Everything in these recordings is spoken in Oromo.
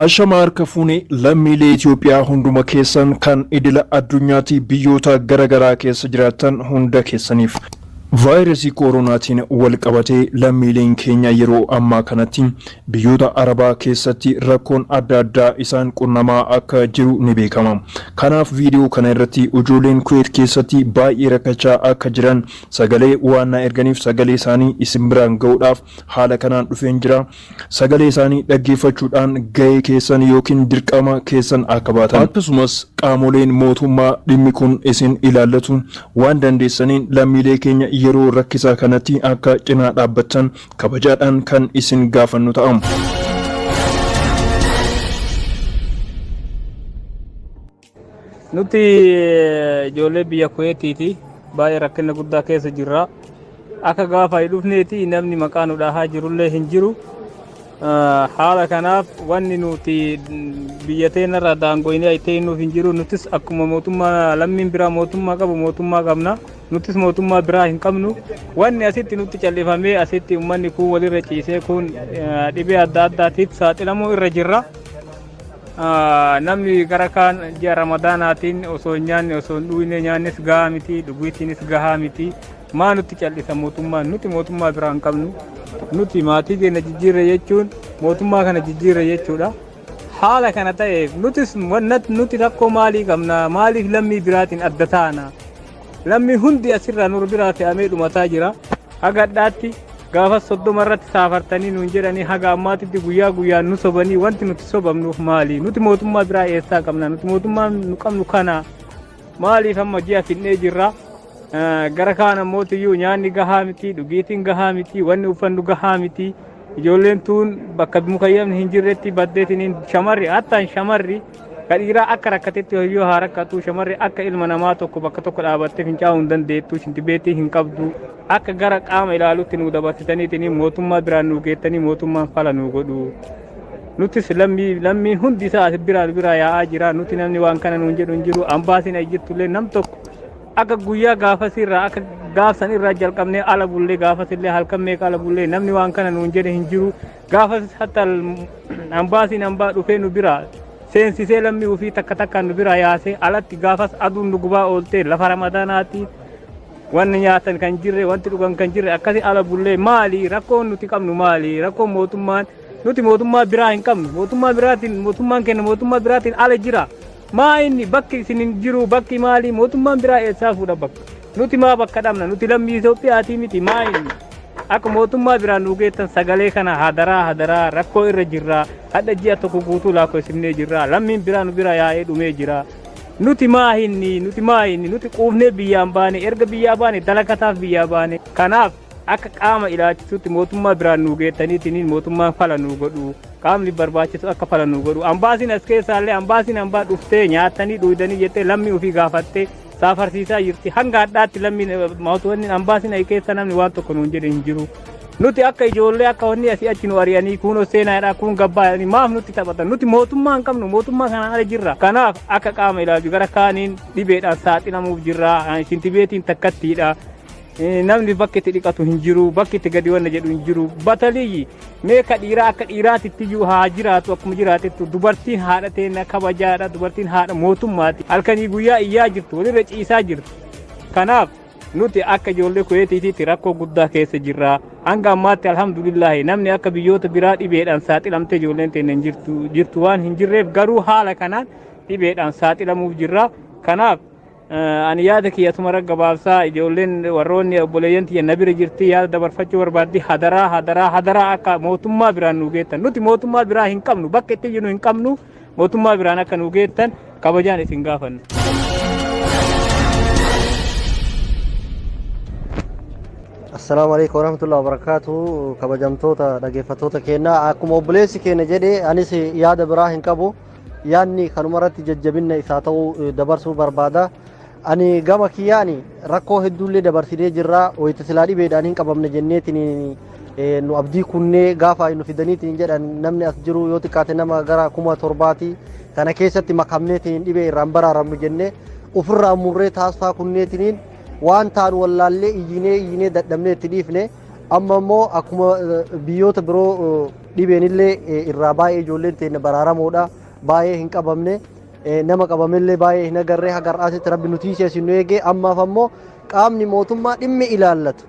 Ashama harka fuune lammiilee Itoophiyaa hunduma keessan kan idila addunyaatti biyyoota gara garaa keessa jiraattan hunda keessaniif. Vaayirasii kooroonaatiin wal qabatee lammiileen keenya yeroo ammaa kanatti biyyoota Arabaa keessatti rakkoon adda addaa isaan qunnamaa akka jiru ni beekama. Kanaaf viidiyoo kana irratti ijoolleen Kuweet keessatti baay'ee rakkachaa akka jiran sagalee waan na erganiif sagalee isaanii isin biraan ga'uudhaaf haala kanaan dhufeen jira. Sagalee isaanii dhaggeeffachuudhaan gahee keessan yookiin dirqama keessan akka baatan. Akkasumas qaamoleen mootummaa dhimmi kun isin ilaallatu waan dandeessaniin lammiilee keenya yeroo rakkisaa kanatti akka cinaa dhaabbattan kabajaadhaan kan isin gaafannu ta'a. Nuti ijoollee biyya Kuweetiiti. Baay'ee rakkina guddaa keessa jirra. Akka gaafa hin dhufneeti namni maqaa nu dhahaa jirullee hin jiru. Haala kanaaf wanni nuti biyya teenyarraa daangoynee ta'e nuuf hin jiru. Nutis akkuma mootummaa lammiin biraa mootummaa qabu mootummaa qabna. Nutis mootummaa biraa hin qabnu. Wanni asitti nutti callifamee asitti uummanni kun walirra ciisee kun dhibee adda addaatiif saaxilamuu irra jirra. Namni gara kaan ji'a Ramadaanaatiin osoo hin nyaanne osoo hin dhugne, nyaannis gahaa miti, dhugiitiinis gahaa miti. Maa nutti callisa mootummaan? Nuti mootummaa biraa hin qabnu. Nuti maatii keenya jijjiirre jechuun mootummaa kana jijjiirre jechuudha. Haala kana ta'eef nutis nuti rakkoo maalii qabna? Maaliif lammii biraatiin adda taana? Lammii hundi asirraa nur biraa fe'amee dhumataa jira. Haga hadhaatti gaafas 30 irratti saafartanii nuun jedhanii haga ammaatitti guyyaa guyyaan nu sobanii, wanti nuti sobamnuuf maali? Nuti mootummaa biraa eessaa qabna? Nuti mootummaa nu qabnu kana maaliif amma ji'a finnee jirra? Gara kaan ammootiyyuu nyaanni gahaa miti, dhugiitiin gahaa miti, wanni uffannu gahaa miti. Ijoolleen tuun bakka mukayyamni hin jirretti baddeetiin, shamarri hattaan shamarri ka dhiiraa akka rakkatetti hoyyoo haa rakkatu, shamarri akka ilma namaa tokko bakka tokko dhaabattee fincaa'uu hin dandeettu, shintibeetii hin qabdu. Akka gara qaama ilaalutti nu dabarsitaniitiin mootummaa biraan nu geettanii mootummaan fala nu godhu. Nutis lammii, lammiin hundi isaa as biraa biraa yaa'aa jira. Nuti namni waan kana nuun jedhu hin jiru. Ambaasiin as jirtullee nam tokko akka guyyaa gaafasirraa akka gaafsan irraa jalqabnee ala bullee, gaafasillee halkan meeqa ala bullee, namni waan kana nuun jedhe hin jiru. Gaafas hatta ambaasiin ambaa dhufee nu biraa seensisee lammii ofii takka takkaan nu biraa yaasee alatti gaafas aduun nu gubaa ooltee, lafa Ramadaanaati, wanni nyaatan kan jirre, wanti dhugan kan jirre, akkasi ala bullee. Maali rakkoon nuti qabnu? Maali rakkoon mootummaan? Nuti mootummaa biraa hin qabnu. Mootummaa biraatiin mootummaan kenna mootummaa biraatiin ala jira. Maa inni bakki isin hin jiru? Bakki maali? Mootummaan biraa eessaa fuudha bakka? Nuti maa bakka dhabna? Nuti lammii Itoophiyaatii miti? Maa inni akka mootummaa biraan nu geettan sagalee kana hadaraa hadaraa. Rakkoo irra jirra. Hadha ji'a tokko guutuu lakkoofsifnee jirra. Lammiin biraa nu bira yaa'ee dhumee jira. Nuti maa hinni? Nuti maa hinni? Nuti quufnee biyyaan baane, erga biyyaa baane dalakataaf biyyaa baane. Kanaaf akka qaama ilaalchisutti mootummaa biraan nu geettaniitiin mootummaan fala nu godhu, qaamni barbaachisu akka fala nu godhu. Ambaasiin as keessaallee, ambaasiin ambaa dhuftee nyaatanii dhuydanii jettee lammii ofii gaafattee saafarsiisaa jirti. Hanga hadhaatti lammiin mootummaan ambaasiin as keessa namni waan tokko nuun jedhe hin jiru. Nuti akka ijoollee akka wanni asii achi nu ari'anii, kun seenaadha, kun gabbaa jedhanii maaf nutti taphatan? Nuti mootummaa hin qabnu, mootummaa kanaan ala jirra. Kanaaf akka qaama ilaalchu gara kaaniin dhibeedhaan saaxilamuuf jirra. Shintibeetiin takkattiidha. Namni bakki itti dhiqatu hin jiru, bakki itti gadi wanna jedhu hin jiru. Bataliyyi mee ka dhiiraa akka dhiiraatitti iyyuu haa jiraatu, akkuma jiraatettu dubartiin haadha teenna kabajaadha, dubartiin haadha mootummaati. Halkanii guyyaa iyyaa jirtu, walirra ciisaa jirtu. Kanaaf nuti akka ijoollee Kuweetiitiitti rakkoo guddaa keessa jirra. Hanga ammaatti alhamdulillahi namni akka biyyoota biraa dhibeedhaan saaxilamtee ijoolleen teenya hin jirtu, jirtu waan hin jirreef, garuu haala kanaan dhibeedhaan saaxilamuuf jirra. Kanaaf ani yaada kiyya asuma gabaabsaa. Ijoolleen warroonni obboleeyyan tiyya na bira jirti, yaada dabarfachuu barbaaddi. Hadaraa hadaraa hadaraa, akka mootummaa biraan nu geettan. Nuti mootummaa biraa hin qabnu, bakka itti iyyinu hin qabnu. Mootummaa biraan akka nu geettan kabajaan isin gaafanna. Assalaamu alaikum warahmatullahi wabarakatuh. Kabajamtoota dhaggeeffattoota keenya, akkuma obboleessi keenya jedhe anis yaada biraa hin qabu. Yaadni kanuma irratti jajjabinna isaa ta'uu dabarsuu barbaada. Ani gama kiyyaani rakkoo hedduullee dabarsinee jirra. Wayita silaa dhibeedhaan hin qabamne jenneetiin nu abdii kunnee, gaafa nu fidaniitiin jedhan namni as jiru yoo xiqqaate nama gara 7,000ti. Kana keessatti makamneetiin dhibee irraan baraaramnu jennee ofirraa murree taasifaa kunneetiniin waan taanu wallaallee iyyinee iyyinee dadhabnee itti dhiifne. Amma immoo akkuma biyyoota biroo dhibeenillee irraa baay'ee ijoolleen teenya baraaramoodha. Baay'ee hin qabamne, nama qabamellee baay'ee hin agarree. Haga har'aatitti rabbi nu tiisee isin nu eegee. Ammaaf ammoo qaamni mootummaa dhimmi ilaallatu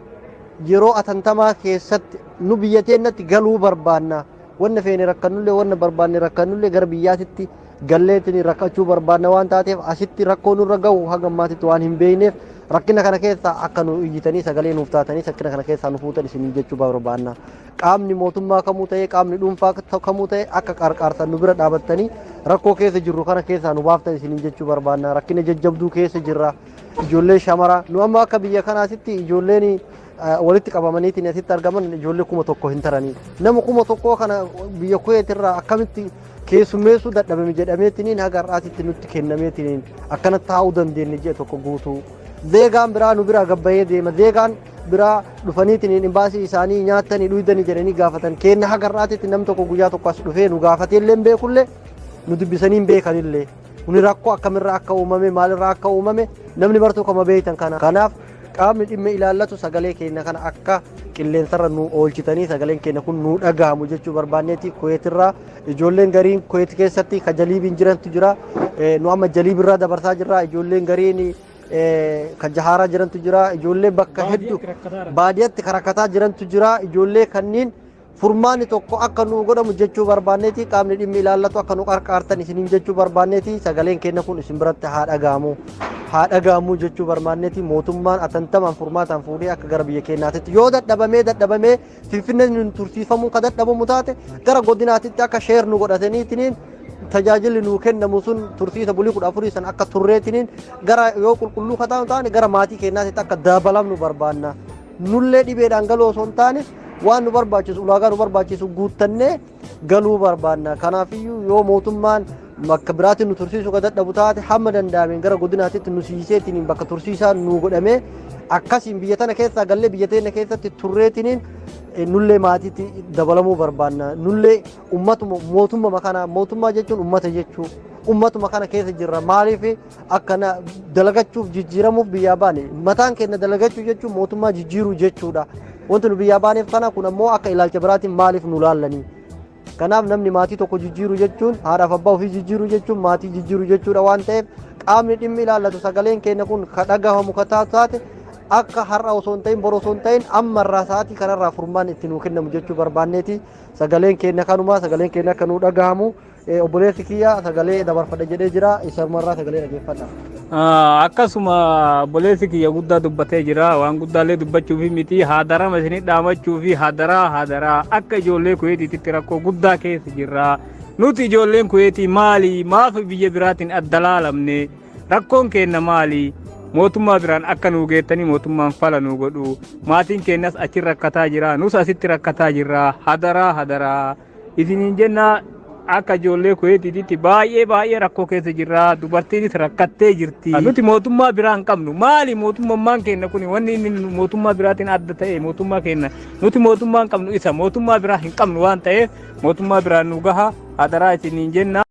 yeroo atantamaa keessatti nu biyya teennatti galuu barbaanna. Wanna feene rakkannullee, wanna barbaanne rakkannullee, gara biyyaatitti galleetiin rakkachuu barbaanna waan taateef, asitti rakkoo nurra gahu haga ammaatitti waan hin beekneef, rakkina kana keessaa akka nu iyyitanii sagalee nuuf taatanii rakkina kana keessaa nu fuutan isin jechuu barbaanna. Qaamni mootummaa kamuu ta'ee, qaamni dhuunfaa kamuu ta'ee, akka qarqaarsan nu bira dhaabattanii rakkoo keessa jirru kana keessaa nu baaftan isin jechuu barbaanna. Rakkina jajjabduu keessa jirra. Ijoollee shamara nu amma akka biyya kanaatitti ijoolleen walitti qabamaniitiin asitti argaman ijoollee 1000 hin taranii. Nama 1000 kana biyya Kuweetirraa akkamitti keessummeessuu dadhabame jedhameetiin haga har'aatitti nutti kennameetiin akkana taa'uu dandeenye ji'a tokko guutuu. Zeegaan biraa nu biraa gabbayee deema. Zeegaan biraa dhufaniitiin imbaasii isaanii nyaatanii dhuydanii jedhanii gaafatan. Kenna haga har'aatitti nam tokko guyyaa tokko as dhufee nu gaafateellee hin beekullee, nu dubbisanii hin beekanillee. Kuni rakkoo akkamirraa akka uumame, maalirraa akka uumame namni bartuu kama beektan kana. Kanaaf qaamni dhimma ilaallatu sagalee keenya kana akka qilleensarra nu oolchitanii sagaleen keenya kun nu dhagahamu jechuu barbaanneeti. Kuweetirraa ijoolleen gariin Kuweet keessatti ka jaliibiin jirantu jira. Nu amma jaliibirraa dabarsaa jirra. Ijoolleen gariin ka jahaaraa jirantu jira. Ijoollee bakka hedduu baadiyyaatti karakkataa jirantu jira. Ijoollee kanniin furmaanni tokko akka nu godhamu jechuu barbaanneeti. Qaamni dhimmi ilaallatu akka nu qarqaartan isiniin jechuu barbaanneeti. Sagaleen keenya kun isin biratti haa dhagahamu, haa dhagahamu jechuu barbaanneeti. Mootummaan atantamaan furmaataan fuudhee akka gara biyya keenyaatitti, yoo dadhabamee dadhabamee Finfinnee nu tursiifamuu ka dadhabamu taate, gara godinaatitti akka share nu godhataniitiniin tajaajilli nuu kennamu sun tursiisa bulii 14 san akka turreetiniin gara yoo qulqulluu kataan taane gara maatii keenyaatitti akka dabalamnu barbaanna. Nullee dhibeedhaan galuu osoo hin taane, waan nu barbaachisu, ulaagaa nu barbaachisu guuttannee galuu barbaanna. Kanaafiyyuu yoo mootummaan bakka biraatiin nu tursiisuu ka dadhabu taate, hamma danda'ameen gara godinaatitti nu siiseetiin bakka tursiisaa nu godhamee akkasiin biyya tana keessaa gallee biyya teenya keessatti turreetiniin nullee maatiitti dabalamuu barbaanna. Nullee ummatuma mootummaa kana, mootummaa jechuun ummata jechuu, ummatuma kana keessa jirra. Maaliif akkana dalagachuuf jijjiiramuuf biyyaa baane? Mataan keenya dalagachuu jechuun mootummaa jijjiiruu jechuudha. Wanti nu biyyaa baaneef kana. Kun ammoo akka ilaalcha biraatiin maaliif nu laallanii? Kanaaf namni maatii tokko jijjiiruu jechuun, haadhaaf abbaa ofii jijjiiruu jechuun, maatii jijjiiruu jechuudha waan ta'eef, qaamni dhimmi ilaallatu sagaleen keenya kun ka dhagahamu ka taatu taate, akka har'a osoo hin ta'in, boru osoo hin ta'in, ammarraa sa'aatii kanarraa furmaan itti nuu kennamu jechuu barbaanneeti. Sagaleen keenya kanuma, sagaleen keenya akka nuu dhagahamu. Obboleessi kiyya sagalee dabarfadha jedhee jira, isumarraa sagalee dhageeffadha. Akkasuma obboleessi kiyya guddaa dubbatee jira. Waan guddaallee dubbachuufi miti, hadarama isinii dhaamachuufi. Hadaraa, hadaraa, akka ijoollee Kuweetiitti rakkoo guddaa keessa jirra. Nuti ijoolleen Kuweetii maali? Maaf biyya biraatiin adda laalamne? Rakkoon keenya maali? Mootummaa biraan akka nuu geettanii mootummaan fala nuu godhu. Maatiin keenyas achi rakkataa jira, nus asitti rakkataa jirra. Hadaraa, hadaraa isiniin jenna. Akka ijoollee Kuweetiitti baay'ee baay'ee rakkoo keessa jirra. Dubartiinis rakkattee jirti. Nuti mootummaa biraa hin qabnu. Maali mootummaan keenya kun? Wanni inni mootummaa biraatiin adda ta'e mootummaa keenya, nuti mootummaa hin qabnu, isa mootummaa biraa hin qabnu waan ta'eef, mootummaa biraan nu gaha, hadaraa isiniin jenna.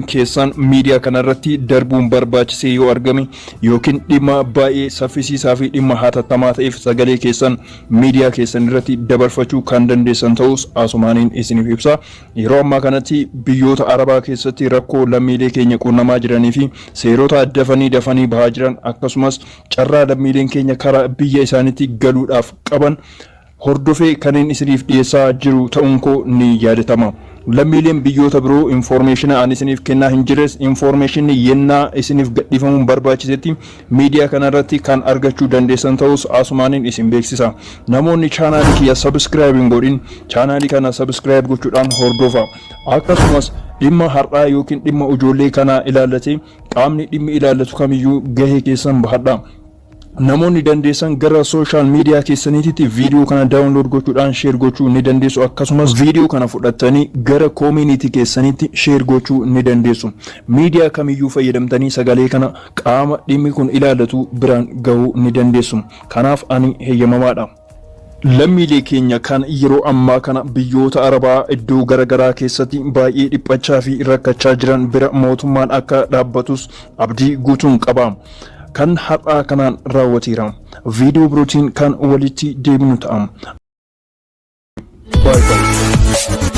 Keessan miidiyaa kanarratti darbuun barbaachisee yoo argame yookiin dhimma baay'ee saffisiisaa fi dhimma hatattamaa ta'eef sagalee keessan miidiyaa keessan irratti dabarfachuu kan dandeessan ta'us asumaaniin isiniif ibsa. Yeroo ammaa kanatti biyyoota Arabaa keessatti rakkoo lammiilee keenya qunnamaa jiranii fi seerota dafanii dafanii bahaa jiran, akkasumas carraa lammiileen keenya karaa biyya isaaniitti galuudhaaf qaban hordofee kanneen isiniif dhiyeessaa jiru ta'uun koo ni yaadatama. Lammiileen biyyoota biroo information ani isiniif kennaa hin jirres, information yennaa isiniif gadhiifamuun barbaachisetti miidiyaa kanarratti kan argachuu dandeessan ta'us asumaaniin isin beeksisa. Namoonni chaanaalii kiyya subscribe hin godhin, chaanaalii kana subscribe gochuudhaan hordofa. Akkasumas dhimma har'aa yookiin dhimma ijoollee kanaa ilaallatee qaamni dhimmi ilaallatu kamiyyuu gahee keessan bahadha. Namoonni dandeessan gara social media keessaniititti viidiyoo kana download gochuudhaan share gochuu ni dandeessu. Akkasumas viidiyoo kana fudhattanii gara community keessaniitti share gochuu ni dandeessu. Miidiyaa kamiyyuu fayyadamtanii sagalee kana qaama dhimmi kun ilaallatu biraan gahuu ni dandeessu. Kanaaf ani heeyyamamaadha. Lammiilee keenya kan yeroo ammaa kana biyyoota Arabaa iddoo garaagaraa keessatti baay'ee dhiphachaa fi rakkachaa jiran bira mootummaan akka dhaabbatus abdii guutuun qaba. Kan har'aa kanaan raawwateera. Viidiyoo birootiin kan walitti deebinu ta'a. Bye bye.